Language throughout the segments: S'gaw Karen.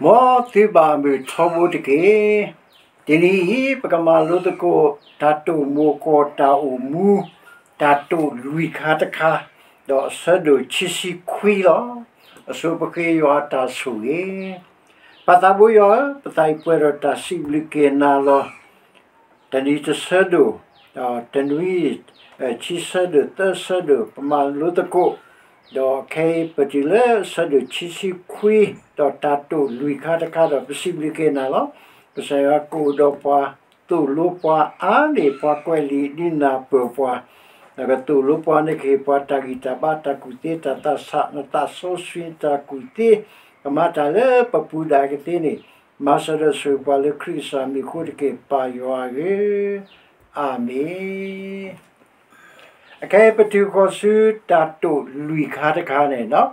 မ်သုဘၣ်မုာ်ထီဘိတက့ၢ်. တနံၤအံၤ ပကမၤလိသကိး တၢ်တိာ်မိၤကီၢ်တၢ်အိၣ်မူ တၢ်တိာ်လွံၢ်ခါတခါ, ဒီးအဆၢဒိၣ်ခံဆံခွံလီၤ. အဆိပဃ့ယွၤအတၢ်ဆိၣ်ဂ့ၤ. ပၢ်သးဘိယွၤဧၢ, ပသးအံၤပှဲၤဒီးတၢ်စံးဘျုးက့ၤနၤလီၤ. တနံၤတဆၢဒိၣ်, ဒီးတနွံ, ခံဆၢဒိၣ်သၢဆၢဒိၣ် ပမၤလိသကိး, ဒီးခဲအံၤပတုၤလၢအဆၢဒိၣ်ခံဆံခွံ, ဒီးတၢ်တိာ်လွံၢ်ခါတခါဒီး ပစံးဘျုးက့ၤနၤလီၤ. ကစၢ်ယွၤကအိၣ်ဒီးပှၤ, သိၣ်လိပှၤအါန့ၢ်ပှၤကွဲးလံာ်ဒ်နၢ်ပၢၢ်ပှၤ, ဒီးကသိၣ်လိပှၤနကဟ့ၣ်ပှၤတၢ်ဂံၢ်တၢ်ဘါတၢ်ကူၣ်သ့တၢ်သးဆး နသးစီဆှံတၢ်ကူၣ်သ့, ကမၤတၢ်လၢပပူၤဒၣ်ကသ့န့ၣ်, မၤစၢၤဒီးဆိၣ်ဂ့ၤပှၤလၢခရံာ်ကစၢ်မံၤအဃိတက့ၢ် ပၢ်ယွၤဧၢ, အၤမ့ၣ်. အခဲအံၤပတုၤဃီၤဆူတၢ်တိာ်လွံၢ်ခါတခါန့ၣ်လီၤ.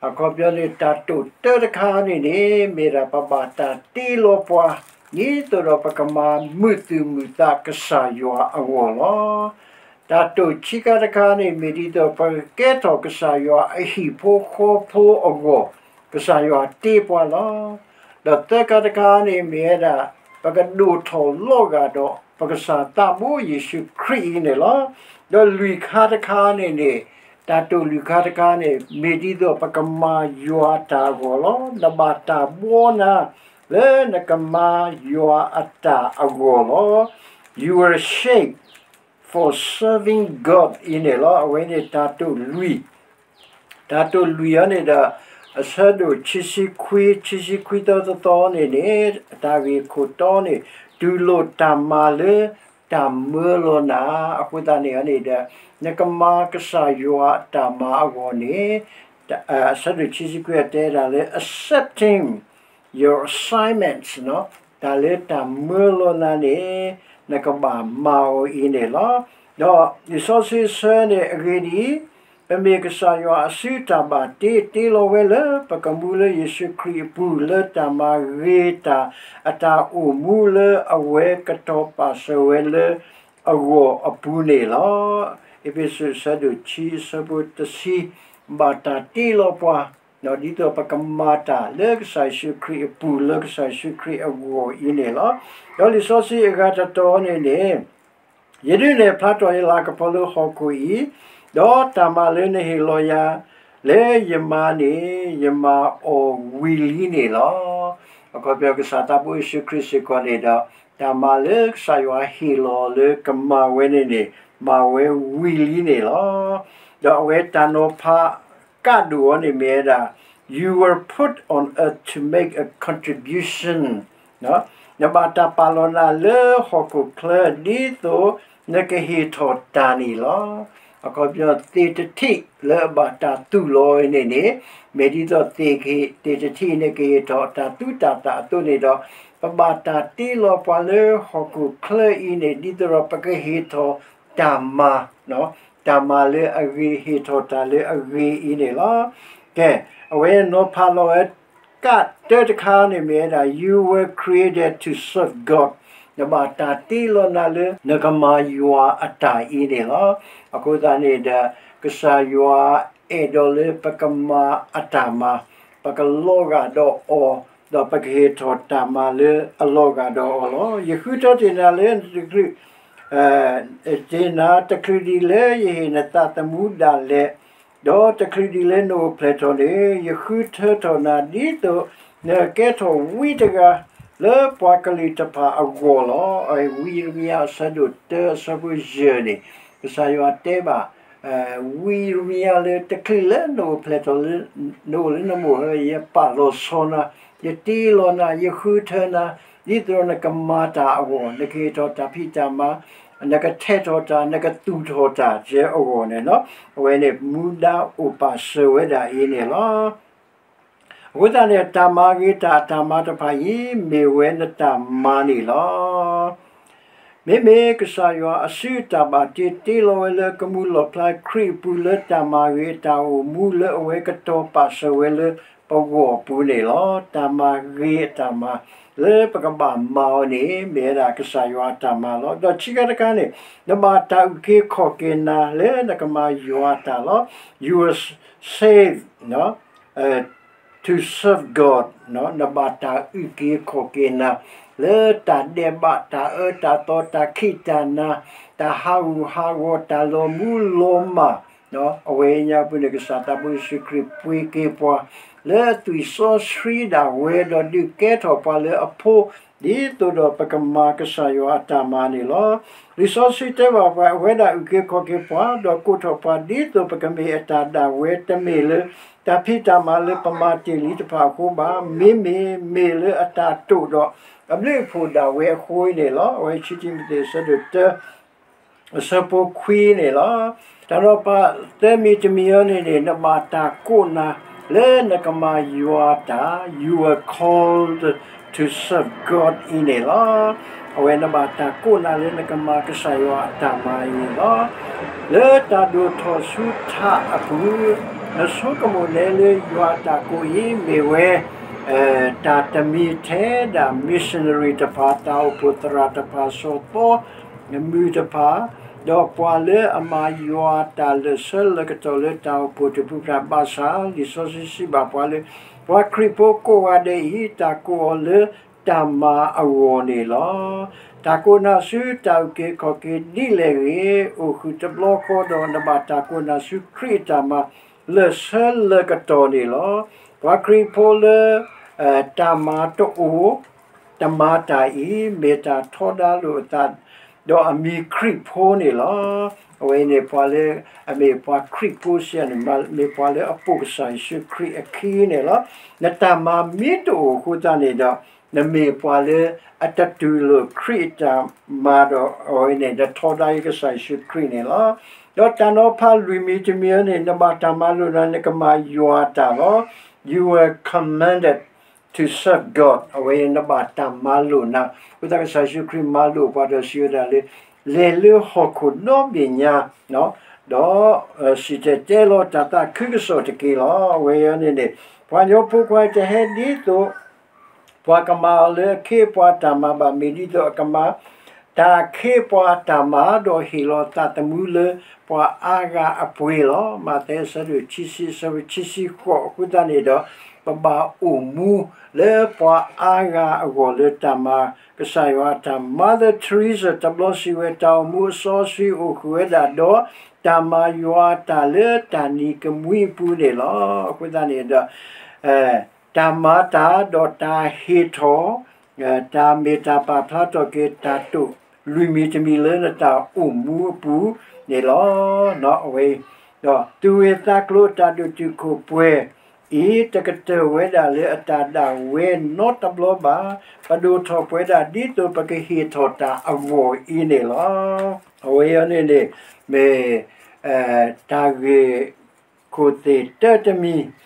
အခီပညီန့ၣ် တၢ်တိာ်တၢတခါန့ၣ်န့ၣ် မ့ၢ်ဒၣ်ပဘၣ်တၢ်တ့လီၤပှၤ, ဒ်သိးဒီးပကမၤမုာ်သူၣ်မုာ်သးကစၢ်ယွၤအဂီၢ်လီၤ. တၢ်တိာ်ခံခါတခါန့ၣ် မ့ၢ်ဒ်သိးပကကဲထီၣ်ကစၢ်ယွၤအဟံၣ်ဖိဃီဖိအဂီၢ်, ကစၢ်ယွၤတ့ပှၤလီၤ. ဒီးသၢခါတခါန့ၣ်မ့ၢ်ဝဲဒၣ် ပကဒိၣ်ထီၣ်လီၤဂာ်ဒီး ပကစၢ်သးဘိယ့ၣ်ၡူးခရံာ်အံၤန့ၣ်လီၤ. ဒီးလွံၢ်ခါတခါန့ၣ်န့ၣ်, တၢ်တိာ်လွံၢ်ခါတခါန့ၣ် မ့ၢ်ဒ်သိးပကမၤယွၤအတၢ်အဂီၢ်လီၤ. နဘၣ်တၢ်ဘှီနၤ လၢနကမၤယွၤအတၢ်အဂီၢ်လီၤ. You were shaped for serving God အံၤန့ၣ်လီၤ. အဝဲန့ၣ်တၢ်တိာ်လွံၢ် တၢ်တိာ်လွံၢ်အံၤန့ၣ်ဒီး အဆၢဒိၣ်ခံဆံခွံ, ခံဆံခွံသီသီသီန့ၣ်န့ၣ်, တၢ်ဂ့ၢ်ခိၣ်တီန့ၣ်, တူၢ်လိာ်တၢ်မၤလၢတၢ်မၢလီၤနၤ, အဃိသတးန့ၣ်န့ၣ်ဒီး နကမၤကစၢ်ယွၤအတၢ်မၤအဂီၢ်န့ၣ်, အဆၢဒိၣ်ခံဆံခွံအံၤတဲဒၣ်လၢ accepting your assignments တၢ်လၢတၢ်မၢလီၤနၤန့ၣ်, နကဘၣ်မၤအီၤအံၤန့ၣ်လီၤ. ဒီးလံာ်စီဆှံအဆၢန့ၣ် အဂ့ၢ်ဒ်အံၤ, ပမ့ၢ်ကစၢ်ယွၤအစုတၢ်ဘၣ်တ့, တ့လီၤဝဲလၢပကမူလၢယ့ၣ်ၡူးခရံာ်အပူၤ လၢတၢ်မၤဂ့ၤတၢ် အတၢ်အိၣ်မူလၢအဝဲကတီၤပာ်စၢၤဝဲလၢအဂီၢ်အပူၤန့ၣ်လီၤ. အ့းဖ့းစူးအဆၢဒိၣ်ခံအဆၢဖိတဆံ, ဘၣ်တၢ်တ့လီၤပှၤ ဒ်သိးပကမၤတၢ်လၢကစၢ်ယ့ၣ်ၡူးခရံာ်အပူၤ လၢကစၢ်ယ့ၣ်ၡူးခရံာ်အဂီၢ်အံၤန့ၣ်လီၤ. ဒီးလံာ်စီဆှံအဂၤတတီၤန့ၣ်န့ၣ်, ယဒုးနဲၣ်ဖျါထီၣ်ယလၤကပီၤလၢဟီၣ်ခိၣ်အံၤ, ဒီးတၢ်မၤလၢနဟ့ၣ်လီၤယၤ လၢယမၤန့ၣ် ယမၤအီၤဝံၤလံန့ၣ်လီၤ. အခီပညီကစၢ်သးဘိယ့ၣ်ၡူးခရံာ်စ့ၢ်ကီးန့ၣ်ဒီး တၢ်မၤလၢကစၢ်ယွၤဟ့ၣ်လီၤလၢကမၤဝဲန့ၣ်န့ၣ် မၤဝဲဝံၤလံန့ၣ်လီၤ. ဒီးအဝဲတၢ်နီၤဖး ကးဒိၣ်အီၤန့ၣ်မ့ၢ်ဝဲဒၣ်, You were put on earth to make a contribution. နဘၣ်တၢ်ပာ်လီၤနၤလၢဟီၣ်ခိၣ်ချၢ ဒ်သိးနကဟ့ၣ်ထီၣ်တၢ်န့ၣ်လီၤ. အခီပညီသ့ၣ်တထံၣ်လၢအဘၣ်တၢ်သူၣ်လီၤအံၤန့ၣ်န့ၣ်, မ့ၢ်ဒ်သိးသ့ၣ်တထံၣ်န့ၣ်ကဟ့ၣ်ထီၣ်တၢ်သူတၢ်သၣ်အသိးန့ၣ်ဒီး, ပဘၣ်တၢ်တ့လီၤပှၤလၢဟီၣ်ခိၣ်ချၢအံၤန့ၣ် ဒ်သိးဒီးပကဟ့ၣ်ထီၣ်တၢ်မၤ တၢ်မၤလၢအဂ့ၤ ဟ့ၣ်ထီၣ်တၢ်လၢအဂ့ၤအံၤန့ၣ်လီၤ. ကဲ, အဝဲနီၤဖးလီၤဝဲ ကးတၢတခါန့ၣ်မ့ၢ်ဝဲဒၣ် You were created to serve God. နဘၣ်တၢ်တ့လီၤနၤလၢ နကမၤယွၤအတၢ်အံၤန့ၣ်လီၤ. အဃိသတးန့ၣ်ဒီး ကစၢ်ယွၤအဲၣ်ဒိးလၢပကမၤအတၢ်မၤ, ပကလီၤဂာ်ဒီးအီၤ, ဒီးပကဟ့ၣ်ထီၣ်တၢ်မၤလၢအလီၤဂာ်ဒီးအီၤလီၤ. ယဃုထၢတ့ၢ်နၤလၢ တချုး တ့ၢ်နၤတချုးဒံးလၢယဟ့ၣ်နသးသမူဒၣ်လဲာ်, ဒီးတချုးဒံးလၢနအိၣ်ဖျဲၣ်ထီၣ်န့ၣ်, ယဃုထၢထီၣ်နၤဒ်သိး နကဲထီၣ်ဝံတဂၤ လၢပှၤကလုာ်တဖၣ်အဂီၢ်လီၤ. ဝံယံးရမံယၤအဆၢဒိၣ်တၢအဆၢဖိယဲၢ်န့ၣ်, ကစၢ်ယွၤတဲဘၣ် ဝံယံးရမံယၤလၢ တချုးလၢနအိၣ်ဖျဲၣ်ထီၣ်လၢ နအိၣ်လၢနမိၢ်အအိၣ် ယပာ်လီၤဆီနၤ, ယတ့လီၤနၤ, ယဃုထၢနၤ, ဒ်သိးနကမၤတၢ်အဂီၢ်, နကဟ့ၣ်ထီၣ်တၢ်ဖံးတၢ်မၤ, နကထဲးထီၣ်တၢ်, နကသူၣ်ထီၣ်တၢ် ယဲအဂီၢ်န့ၣ်လီၤ. အဝဲန့ၣ်မူဒါအိၣ်ပာ်စၢၤဝဲဒၣ်အံၤန့ၣ်လီၤ. အဃိသတးန့ၣ် တၢ်မၤဂ့ၤတၢ်အတၢ်မၤတဖၣ်အံၤ မ့ၢ်ဝဲနတၢ်မၤန့ၣ်လီၤ. မ့မ့ၢ်ကစၢ်ယွၤအစုအတၢ်ဘၣ်တ့ တ့လီၤဝဲလၢကမူၤလီၣ်ဖျါခရံာ်အပူၤ လၢတၢ်မၤဂ့ၤအတၢ်အိၣ်မူလၢအဝဲကတီၤပာ်စၢၤဝဲလၢပဂီၢ်အပူၤန့ၣ်လီၤ. တၢ်မၤဂ့ၤအတၢ်မၤ လၢပကဘၣ်မၤအီၤန့ၣ် မ့ၢ်ဝဲဒၣ်ကစၢ်ယွၤအတၢ်မၤလီၤ. ဒီးခံခါတခါန့ၣ် နဘၣ်တၢ်အုၣ်က့ၤခီၣ်က့ၤနၤလၢနကမၤယွၤအတၢ်လီၤ. You were saved, အဲ to serve God, နဘၣ်တၢ်အုၣ်က့ၤခီၣ်က့ၤနၤ လၢတၢ်ဒဲးဘး တၢ်အၢတၢ်သီ တၢ်ခံးတၢ်နၤ တၢ်ဟးဂူာ်ဟးဂီၤ တၢ်လီၤမူလီၤမၢ်, အဝဲညါပူၤန့ၣ် ကစၢ်သးဘိယ့ၣ်ၡူးခရံာ်ပှ့ၤက့ၤပှၤ လၢအသွံၣ်စီဆှံဒၣ်ဝဲ ဒီးဒုးကဲထီၣ်ပှၤလၢအဖိ ဒ်သိးဒီးပကမၤကစၢ်ယွၤအတၢ်မၤန့ၣ်လီၤ. လံာ်စီဆှံတဲဘၣ်ပှၤ အဝဲဒၣ်အုၣ်က့ၤခီၣ်က့ၤပှၤ ဒီးကိးထီၣ်ပှၤ ဒ်သိးပကမ့ၢ်အတၢ်ဒၣ်ဝဲ တမ့ၢ်လၢ တၢ်ဖံးတၢ်မၤလၢပမၤတ့ၢ်လံတဖၣ်အဃိဘၣ်, မ့မ့ၢ်မ့ၢ်လၢအတၢ်တိာ်ဒီးအဘျုးအဖှိၣ်ဒၣ်ဝဲအဃိအံၤန့ၣ်လီၤ. အဝဲခံတံၤမသ့း အဆၢဒိၣ်တၢ အဆၢဖိခွံန့ၣ်လီၤ. တၢ်နီၤဖးသၢမံၤတမံၤအံၤန့ၣ်န့ၣ် နဘၣ်တၢ်ကိးနၤ လၢနကမၤယွၤတၢ် you were called to serve God အံၤန့ၣ်လီၤ. အဝဲနဘၣ်တၢ်ကိးနၤလၢနကမၤကစၢ်ယွၤအတၢ်မၤအံၤန့ၣ်လီၤ. လၢတၢ်ဒိၣ်ထီၣ်ဆူထးအပူၤ နဆိကမိၣ်နဲလၢယွၤအတၢ်ကိးအံၤ မ့ၢ်ဝဲ တၢ်တမံၤထဲဒၣ် missionary တဖၣ် တၢ်အိၣ်ဖှိၣ်သရၣ်တဖၣ် စီၤသီ မုၢ်တဖၣ် ဒီးပှၤလၢအမၤယွၤတၢ်လၢာ်ဆၢလၢာ်ကတီၢ်လၢတၢ်အိၣ်ဖှိၣ်တပူၤဖျါဘၣ်ဆၣ် လံာ်စီဆှံစံးဘၣ်ပှၤလၢ ပှၤခရံာ်ဖိကိးဂၤဒဲးအံၤ တၢ်ကိးအီၤလၢတၢ်မၤအဂီၢ်န့ၣ်လီၤ. တၢ်ကိးနၤဆူတၢ်အုၣ်က့ၤခီၣ်က့ၤဒ်လဲၣ်ဂ့ၤ အိၣ်ဃုာ်တဘျီဃီဒီး နဘၣ်တၢ်ကိးနၤဆူခရံာ်အတၢ်မၤလၢာ်ဆၢလၢာ်ကတီၢ်န့ၣ်လီၤ. ပှၤခရံာ်ဖိလၢ တၢ်မၤတအိၣ် တမၤတၢ်အံၤ မ့ၢ်တၢ်ထီဒါလိာ်အသး ဒီးအမံၤခရံာ်ဖိန့ၣ်လီၤ. အဝဲအံၤန့ၣ်ပှၤလၢ အမ့ၢ်ပှၤခရံာ်ဖိစံးန့ၣ် မ့ၢ်ပှၤလၢအပိာ်ကစၢ်ယ့ၣ်ၡူးခရံာ်အခံန့ၣ်လီၤ. နတၢ်မၤမ့ၢ်တအိၣ်အဃိသတးန့ၣ်ဒီး နမ့ၢ်ပှၤလၢအတတူၢ်လိာ်ခရံာ်အတၢ်မၤဒီး အဝဲန့ၣ် နထီဒါကစၢ်ယ့ၣ်ၡူးခရံာ်န့ၣ်လီၤ. ဒီးတၢ်နီၤဖးလွံၢ်မံၤတမံၤအံၤန့ၣ် နဘၣ်တၢ်မၤလိာ်နၤ နကမၤယွၤတၢ်လီၤ. You were commanded to serve God. အဝဲနဘၣ်တၢ်မၤလိာ်နၤ အဃိသတးကစၢ်ယ့ၣ်ၡူးခရံာ်မၤလိာ်ပှၤဒီးစံးဝဲဒၣ်လၢ လဲၤလၢဟီၣ်ခိၣ်ဒီဘ့ၣ်ညါ ဒီး စံၣ်တဲၤတဲလီၤတၢ်သးခုကစီၣ်တက့ၢ်လီၤ. အဝဲအံၤန့ၣ်န့ၣ် ပှၤကညီဖိခွါတဟဲဒ်သိး ပှၤကမၤအီၤလၢအခ့အပှၤအတၢ်မၤဘၣ် မ့ၢ်ဒ်သိးအကမၤ တၢ်အခ့အပှၤအတၢ်မၤ ဒီးဟ့ၣ်လီၤသးသမူလၢပှၤအါဂၤအပှ့ၤလီၤ. မးသဲအဆၢဒိၣ်ခံဆံ အဆၢဖိခံဆံဃိး အဃိသတးန့ၣ်ဒီး ပဘၣ်အိၣ်မူလၢပှၤအါဂၤအဂီၢ်လၢတၢ်မၤ ကစၢ်ယွၤအတၢ် Mother Teresa တဘျီစံးဝဲ တၢ်အိၣ်မူအစီအဆှံအိၣ်ဃုာ်ဝဲဒၣ်ဒီး တၢ်မၤယွၤတၢ်လၢတၢ်နံၤကမှံအပူၤန့ၣ်လီၤ. အဃိသတးန့ၣ်ဒီး တၢ်မၤတၢ်ဒီးတၢ်ဟ့ၣ်ထီၣ် တၢ်မ့ၢ်တၢ်ပာ်ဖျါထီၣ်က့ၤတၢ်တိာ်လွံၢ်မံၤတမံၤလၢနတၢ်အိၣ်မူအပူၤန့ၣ်လီၤ. အဝဲ ဒီးသူၣ်ဂ့ၢ်သးကျိၤအတၢ်ဒိၣ်တုာ်ခိၣ်ပှဲၤအံၤ တကတၢၢ်ဝဲဒၣ်လၢအတၢ်ဒၣ်ဝဲနီတဘျီဘၣ်. ပဒိၣ်ထီၣ်ပှဲၤဒၣ်ဒ်သိးပကဟ့ၣ်ထီၣ်တၢ်အဂီၢ်အံၤန့ၣ်လီၤ. အဝဲအံၤန့ၣ်န့ၣ် မ့ၢ် တၢ်ဂ့ၢ်ခိၣ်သ့ၣ်တၢတမံၤ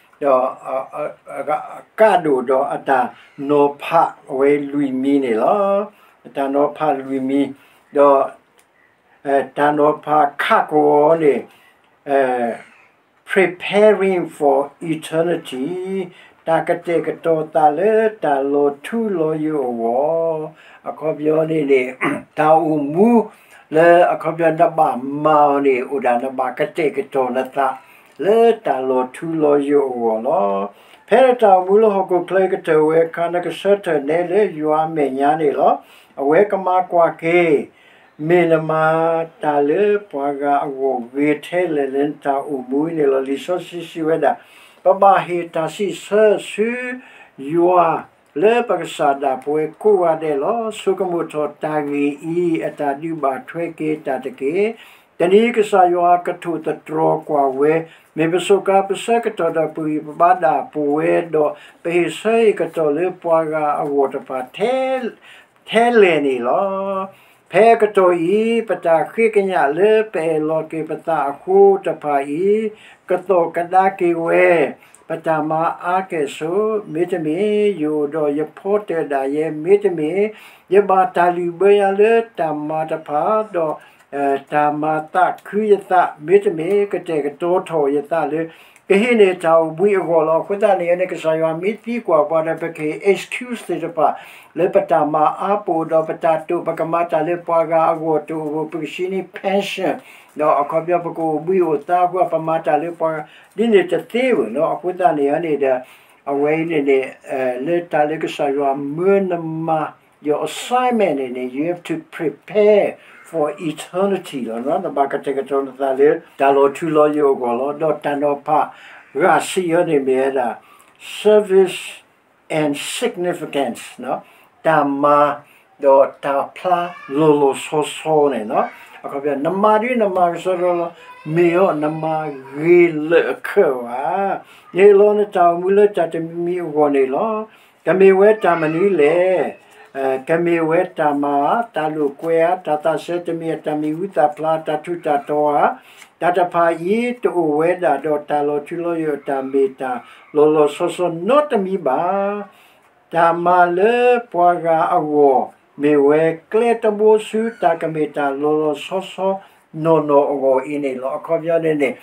ဒီး ကးဒိၣ်ဒီးအတၢ်နီၤဖးအဝဲလွံၢ်မံၤန့ၣ်လီၤ. အတၢ်နီၤဖးလွံၢ်မံၤ ဒီး တၢ်နီၤဖးခးကဝီၤန့ၣ် preparing for eternity တၢ်ကတဲာ်ကတီၤသးလၢတၢ်လီၤထူလီၤယိာ်အဂီၢ် အခီပညီန့ၣ်န့ၣ် တၢ်အိၣ်မူလၢအခီပညီနဘၣ်မၤအီၤန့ၣ် အိၣ်ဒၣ်နဘၣ်ကတဲာ်ကတီၤနသး လၢတၢ်လီၤထူလီၤယိာ်အဂီၢ်လီၤ. ဖဲနတၢ်အိၣ်မူလၢဟီၣ်ခိၣ်ချၢအံၤကတၢၢ်ဝဲအခါ နကဆၢထၢၣ်နဲလၢယွၤအမဲာ်ညါန့ၣ်လီၤ. အဝဲကမၤကွၢ်က့ၤ မ့ၢ်နမၤတၢ်လၢပှၤဂၤအဂီၢ်ဂ့ၤထဲလဲၣ်လၢနတၢ်အိၣ်မူန့ၣ်လီၤ. လံာ်စီဆှံစံးဝဲဒၣ် ပဘၣ်ဟ့ၣ်တၢ်စံးဆၢဆူယွၤ လၢပကစၢ်ဒၣ်ပဝဲကိးဂၤဒဲးလီၤ. ဆိကမိၣ်ထီၣ်တၢ်ဂ့ၢ်အံၤ အတၢ်ဒုးဘၣ်ထွဲက့ၤတၢ်တက့ၢ်. တနံၤကစၢ်ယွၤကထိၣ်သတြီၤကွၢ်ဝဲ မ့ၢ်ပစူးကါပဆၢကတီၢ်ဒီးပဂံၢ်ပဘါဒၣ်ပဝဲဒီး ပဟ့ၣ်ဆၢဟ့ၣ်ကတီၢ်လၢပှၤဂၤအဂီၢ်တဖၣ် ထဲလဲၣ်န့ၣ်လီၤ. ဖဲအကတီၢ်အံၤ ပတၢ်ဃ့ကညးလၢပအဲၣ်လီၤက့ၤပသးအဃိတဖၣ်အံၤ ကသီၣ်ကဒါက့ၤဝဲ ပတၢ်မၤအါကဲၣ်ဆိး မ့တမ့ၢ် ယအိၣ်ဒီးယဖီတၢၣ်ဒၣ်ယဲ မ့တမ့ၢ် ယဘၣ်တၢ်လုၢ်ဘၢယၤလၢတၢ်မၤတဖၣ် ဒီး တၢ်မၤသးခုယသး မ့တမ့ၢ် ကတဲာ်ကတီၤထီၣ်ယသးလၢ ကဟံးန့ၢ်တၢ်အိၣ်ဘှံးအဂီၢ်လီၤ. အဃိသတးန့ၣ်န့ၣ် ကစၢ်ယွၤမ့ၢ်သံကွၢ်ပှၤဒီး ပကဟ့ၣ် excuse သ့ၣ်တဖၣ် လၢပတၢ်မၤအါပအိၣ်ဒီးပတၢ်တိာ် ပကမၤတၢ်လၢပှၤဂၤအဂီၢ်တအိၣ်ဘၣ် ပကဆံနံၣ် pension ဒီးအခီပညီပကအိၣ်ဘှံးအိၣ်သါအဃိ ပမၤတၢ်လၢပှၤဂၤ ဒ်န့ၣ်တသ့ဘၣ်နီၤ. အဃိသတးန့ၣ်န့ၣ်ဒီး အဝဲအံၤန့ၣ်န့ၣ် လၢတၢ်လၢကစၢ်ယွၤမၢနမၤ your assignment န့ၣ်န့ၣ် you have to prepare for eternity လီၤ. နဘၣ်ကတဲာ်ကတီၤနသးလၢ တၢ်လီၤထူလီၤယိာ်အဂီၢ်လီၤ. ဒီးတၢ်နီၤဖး ဂၤဆံအံၤန့ၣ်မ့ၢ်ဝဲဒၣ် service and significance တၢ်မၤ ဒီးတၢ်ဖျါလီၤလီၤဆီဆီန့ၣ်လီၤ. အခီပညီ နမၤဒ်နမၤကစီဒီလီၤ, မ့ၢ်အီၤနမၤဂ့ၤလၢာ်အခၢးဘၣ်. နဟ့ၣ်လီၤနတၢ်အိၣ်မူလၢတၢ်တမံၤမံၤအဂီၢ်န့ၣ်လီၤ. ကမ့ၢ်ဝဲတၢ်မနုၤလဲၣ်. ကမ့ၢ်ဝဲတၢ်မၤဧါ, တၢ်လိာ်ကွဲဧါ, တၢ်သးစဲတမံၤဧါ, တၢ်မံၤဟူသၣ်ဖျါ, တၢ်ထူးတၢ်တီၤဧါ, တၢ်တဖၣ်အံၤတအိၣ်ဝဲဒၣ်ဒီးတၢ်လီၤထူလီၤယိာ်အတၢ်မ့ၢ်တၢ်လီၤလီၤဆီဆီနီတမံၤဘၣ်. တၢ်မၤလၢပှၤဂၤအဂီၢ် မ့ၢ်ဝဲကျဲတဘိဆူတၢ်ကမ့ၢ်တၢ်လီၤလီၤဆီဆီနီၢ်နီၢ်အဂီၢ်အံၤန့ၣ်လီၤ. အခီပညီန့ၣ်န့ၣ်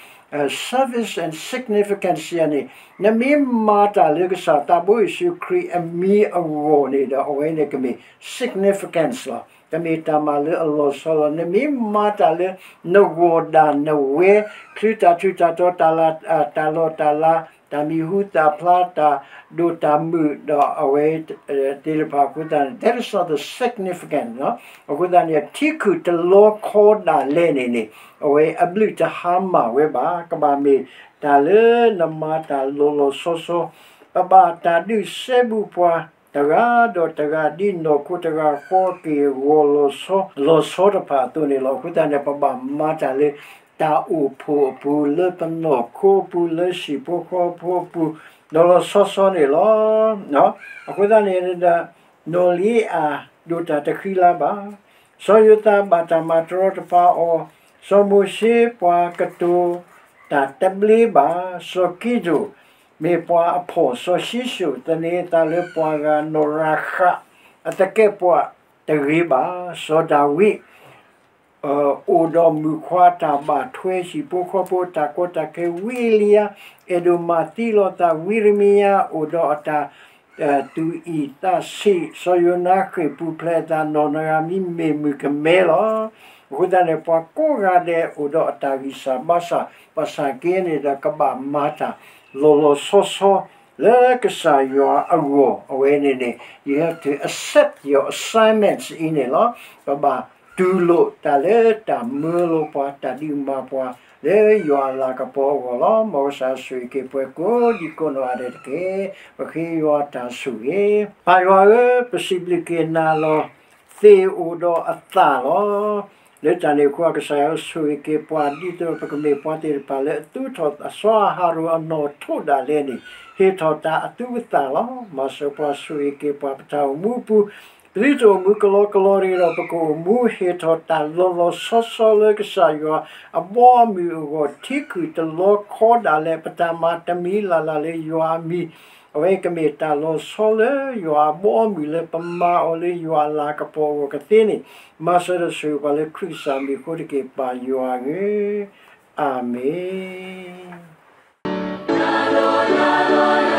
service and significance ယၤန့ၣ် နမ့ၢ်မၤတၢ်လၢကစၢ်သးဘိယ့ၣ်ၡူးခရံာ်အမံၤအဂီၢ်န့ၣ်ဒီး အဝဲန့ၣ်ကမ့ၢ် significance လီၤ. ကမ့ၢ်တၢ်မၤလၢအလီၤဆီလီၤ. နမ့ၢ်မၤတၢ်လၢနဂီၢ်ဒၣ်နဝဲ ချုးတၢ်ထူးတၢ်တီၤ တၢ်လီၢ်တၢ်လါ တၢ်မံၤဟူသၣ်ဖျါ တၢ်ဒိၣ်တၢ်မုၢ် ဒီးအဝဲသ့ၣ်တဖၣ်အဃိသတးန့ၣ် that is not the significant လီၤ. အဃိသတးန့ၣ် ထံခုၣ်တလီခီဒၣ်လဲာ်န့ၣ်န့ၣ် အဝဲအဘျုးတဟါမၢ်ဝဲဘၣ်. ကဘၣ်မ့ၢ်တၢ်လၢနမၤတၢ်လီၤလီၤဆီဆီ, ပဘၣ်တၢ်ဒုးစဲဘူးပှၤတဂၤဒီးတဂၤ ဒ်နီၢ်ခိတဂၤဃီက့ၤဂီၤလီၤဆီ လီၤဆီတဖၣ်အသိးန့ၣ်လီၤ. အဃိသတးန့ၣ် ပဘၣ်မၤတၢ်လၢ တၢ်အိၣ်ဖှိၣ်အပူၤ လၢပနီၢ်ခိအပူၤ လၢဟံၣ်ဖိဃီဖိအပူၤ လီၤလီၤဆီဆီန့ၣ်လီၤ. အဃိသတးန့ၣ်ဒီး နီၢ်လံဧၤဒိၣ်တၢ်တဃံလၤဘၣ်. စီၤယိၤသးဘၣ်တၢ်မၤတရီတပါအီၤ, စီၤမိၤၡ့ပှၤကတိၤတၢ်တဘျ့ဘၣ်. စီၤကံးဒဧိၣ် မ့ၢ်ပှၤအဖှီၣ်, စီၤၡံၣ်ၡိၣ်သန့ၤအသးလၢပှၤဂၤနီၢ်ရၤဃးအသကဲးပှၤတဂ့ၤဘၣ်. စီၤဒၤဝံး အိၣ်ဒီးမုၣ်ခွါတၢ်ဘၣ်ထွဲ ဟံၣ်ဖိဃီဖိအတၢ်ကီတၢ်ခဲ, ဝံအ့လံယၤ အဲၣ်ဒိးမၤသံလီၤသး, ဝံရမံယၤ အိၣ်ဒီးအတၢ်သူၣ်အံၣ်သးဆံး, စီၤယိၤနါဃ့ၢ်ပူၤဖျဲးအသး, နီၢ်နၤအၤမံမ့ၢ်မုၣ်ကမဲလီၤ. အဃိသတးန့ၣ် ပှၤကိးဂၤဒဲးအိၣ်ဒီးအတၢ်ဂံၢ်စၢ်ဘါစၢ်, ဘၣ်ဆၣ်က့န့ၣ်ဒီး ကဘၣ်မၤတၢ်လီၤလီၤဆီဆီ လၢကစၢ်ယွၤအဂီၢ် အဝဲန့ၣ်န့ၣ် you have to accept your assignments အံၤန့ၣ်လီၤ. ပဘၣ်တူၢ်လိာ်တၢ်လၢတၢ်မၢလီၤပှၤ တၢ်ဒုးမၤပှၤ လၢယွၤအလၤကပီၤအဂီၢ်လီၤ. မ်ကစၢ်ဆိၣ်ဂ့ၤက့ၤပှၤကိးဒံကိးနီၢ်ဂၤဒဲးတက့ၢ်. ပဃ့ယွၤတၢ်ဆိၣ်ဂ့ၤ. ပၢ်ယွၤဧၢ, ပစံးဘျုးက့ၤနၤလီၤ. သ့ၣ်အိၣ်ဒီးအသၣ်လီၤ. လၢတၢ်န့ၣ်အဃိ ကစၢ်ယွၤဆိၣ်ဂ့ၤက့ၤပှၤ ဒ်သိးပကမ့ၢ်ပှၤသ့ၣ်တဖၣ်လၢအသူထီၣ်စီၤအၤဟရိၣ်အနီၣ်ထိးဒၣ်လဲာ်န့ၣ် ဟ့ၣ်ထီၣ်တၢ်အသူအသၣ်လီၤ. မၤစၢၤပှၤ ဆိၣ်ဂ့ၤက့ၤပှၤ ပတၢ်အိၣ်မူအပူၤ ပသုတအိၣ်မူကလီကလီတဂ့ၤဒီး ပကအိၣ်မူဟ့ၣ်ထီၣ်တၢ်လီၤလီၤဆီဆီလၢကစၢ်ယွၤ အဘီအမုၢ်အဂီၢ် ထံခုၣ်တလီခီဒၣ်လဲာ် ပတၢ်မၤတမံၤလၢ်လၢ်လၢယွၤအမံၤ အဝဲကမ့ၢ်တၢ်လီၤဆီလၢယွၤအဘီအမုၢ်လၢပမၤအီၤလၢယွၤအလၤကပီၤအဂီၢ်ကသ့န့ၣ် မၤစၢၤဒီးဆိၣ်ဂ့ၤပှၤလၢခရံာ်ကစၢ်မံၤအဃိတက့ၢ် ပၢ်ယွၤဧၢ, အၤမ့ၣ်.